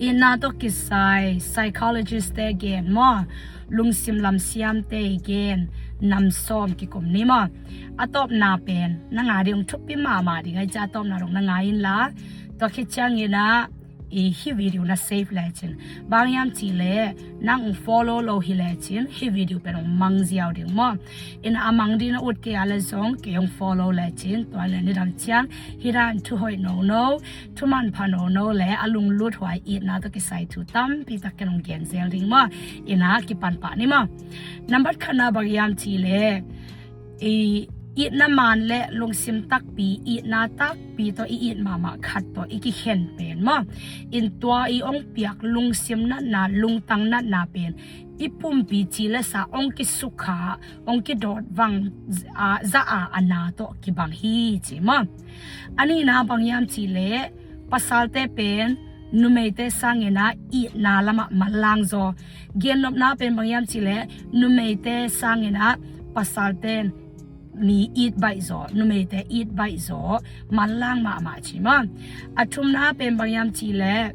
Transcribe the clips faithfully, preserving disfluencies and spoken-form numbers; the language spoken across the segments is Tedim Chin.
Itna tawh kisai psychologist te gen maw, lungsim lam siamte i gen, nam sawm kikum ni maw. A tawpna pen na nga ding hong thupi mahmah ding ahih ciang a tawpna dong na ngai inla, tua khit ciangin ah i hih video na save lecin, bang hiam cih leh nang hong follow lo hi lecin hih video pen hong mang ziau ding maw. In a mang ding na ut kei a leh zong kei hong follow lecin, tua leh nidang ciang hih dan thu hoih nono, thu manpha nono leh a lunglut huai itna tawh kisai thu tampi tak ken hong gen zel ding maw. In a kipan pah ni maw. Nambat khatna bang hiam cih leh i itna man leh lungsim takpi, itna takpi tawh i it mahmah khat tawh i kikhen pen maw. In tua i hong piak lungsim natna, lungtang natna pen i pumpi ci leh sa hong kisukha, hong kidawt vang, ah, za a, a na tawh kibang hi ci maw. A nihna bang hiam cih leh pasalte pen numeite sangin ah itna lamah manlang zaw. Gennopna pen bang hiam cih leh numeite sangin ah pasalte in mi it baih zaw, numeite it baih zaw, manlang mahmah ci maw. A thumna pen bang hiam cih leh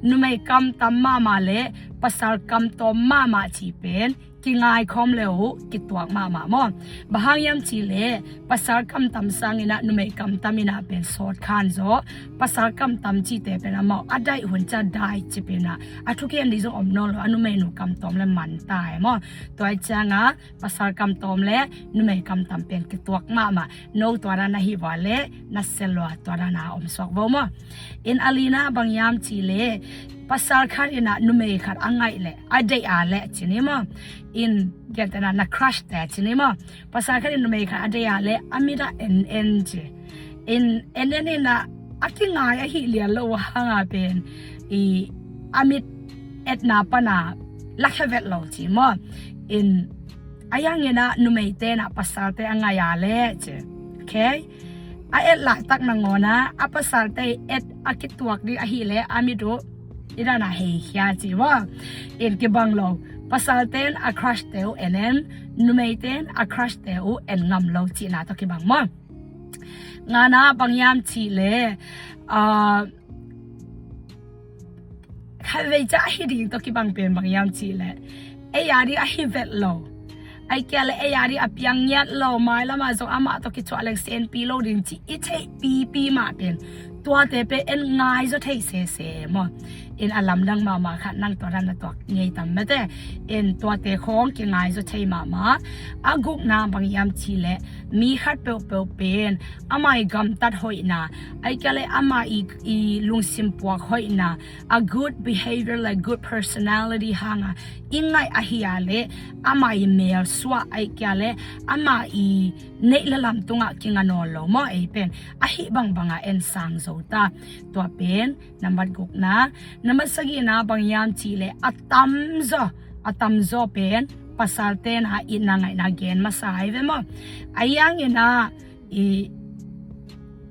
numei kam tam mahmah leh pasal kam tawm mahmah ci pen kingai khawm leh uh kituak mahmah maw. Bang hang hiam cih leh pasal kam tam sangin ah numei kam tam in ah pen sawt khan zaw. Pasal kam tam cihte pen amau a daih hun ciang daih ci pen ah a thugen ding zong om nawn lo, a numeinu kam tawm leh man ta e maw. Tua ahih ciang ah pasal kam tawm leh numei kam tam pen kituak mahmah. No tua dan na hih vua leh na sia lua, tua dan a om suak vo maw. In a lina bang hiam cih leh pasal khat in ah numei khat a ngaih leh a deih a leh ci ni maw. In gentehna na crush te ci ni maw. Pasal khat in numei khat a deih a leh a mit ah en en ci. In en en in ah a kingai ahih lian lo uh hang a pen i a mit etna pan a lakhia vet lo ci maw. In a hiangin ah numeite in ah pasalte a ngaih a leh ci. Okay. A et laitak nangawn ah a pasalte et a kituak ding ahih leh a mit uh i dan a heikhia ci maw. In kibang lo. Pasalte in a crush te uh en en, numeite in a crush te uh en ngam lo cihna tawh kibang maw. Ngana bang hiam cih leh, ah, khatvei ciang a hi ding tawh kibang pen bang hiam cih leh ei a ding a hi vet lo, ahih kei leh ei a ding a piang ngiat lo, mailam ah zong amah tawh kithuah leng senpi lo ding ci i theih pipi mah pen tuate pen en ngai zaw thei sese maw. In a lamdang mahmah khat, nang tua dan na tuak ngei tam mate. In tuate khawng kingai zaw thei mahmah. A gukna bang hiam cih leh mi khat peuhpeuh pen amah i gamtat hoihna, ahih kei leh amah i, i lungsim puak hoihna, a good behavior leh good personality hang a i ngaih ahih a leh amah i mel suah, ahih kei leh amah i neih leh lam tungah kinga nawn lo maw ei pen. Ahih bangbang a en sang zo ta. Tua pen nambat gukna. Nambat sagihna bang hiam cih leh a tamzaw, a tamzaw pen pasalte in ah itna ngaihna gen masa hi ve maw. A hiangin ah i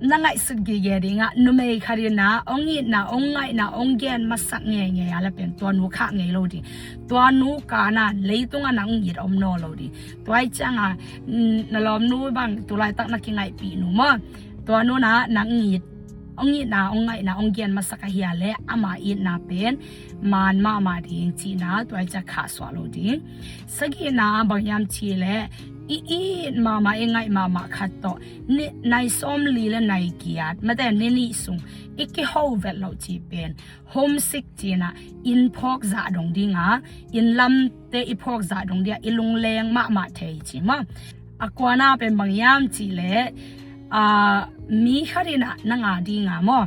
na ngaihsut gige ding ah numei khat in ah hong itna, hong ngaihna, hong gen masak ngeingei a leh pen tua nu khah ngei lo ding. Tua nu kan a leitung ah nang hong it om nawn lo ding. Tua ahih ciang ah, mm, na lawmnu bang tu laitak na kingaihpih nu maw, tua nu in ah nang it, hong itna, hong ngaihna, hong gen masak ahih a leh ama itna pen man mahmah ding cihna, tua ahih ciang khahsuah lo ding. Sagihna bang hiam cih leh i it mahmah, i ngaih mahmah khat tawh ni, nai sawmli leh nai giat mate, ni nih sung i kiho vet loh cih pen homesick ci-in ah, inn phawk zah dong ding a, inn lamte i phawk zah dong ding a i lungleng mahmah thei ci maw. A kuana pen bang hiam cih leh, ah, mi khat in ah nang a ding a maw,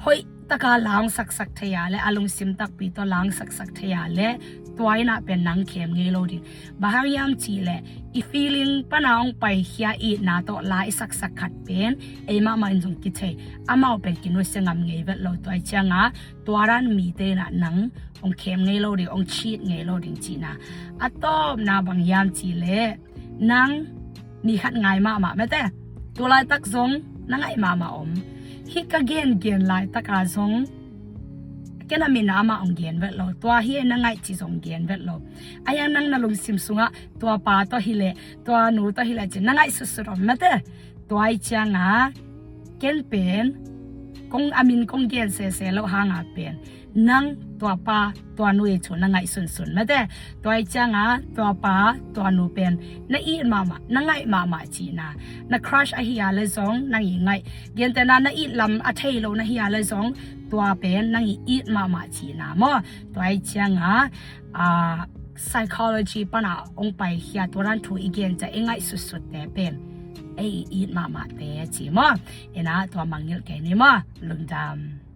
hoih taka la hong saksak thei a leh, a lungsim takpi tawh la hong saksak thei a leh, tua in ah pen nang khem ngei lo ding. Bang hang hiam cih leh i feeling pan a hong paikhia itna tawh la i saksak khat pen ei mahmah in zong kithei, amau pen kinusia ngam ngei vet lo. Tua ahih ciang ah tua dan mite in ah nang hong khem ngei lo ding, hong cheat ngei lo ding cihna. A tawpna bang hiam cih leh nang mi khat ngai mahmah mate. Tu laitak zong na ngaih mahmah om. Hih ka gengen laitak a zong ken a min ah amah hong gen vet lo. Tua hi e na ngaih ci zong gen vet lo. A hiang nang na lungsim sungah tua pa tawh hi leh, tua nu tawh hi leh ci-in na ngaih sutsut om mate. Tua ahih ciang ah ken pen kong a min kong gen sese lo hanga pen nang tua pa tua nu i thu na ngaihsunsun mate. Tua i cianga tua pa tua nu pen na it mahmah, na ngaih mahmah cihna. Na crush ahi a le zong nang i ngaih, gentena na it lam a thei lo na hi a le zong tua pen nang i it mahmah cihna maw. Tua i cianga a psychology pana ong pai khia tua dan thu i gen ca i ngaih sutsutte pen ei i it mahmahte ci maw. Ina tua mangngilh kei ni maw. Lungdam.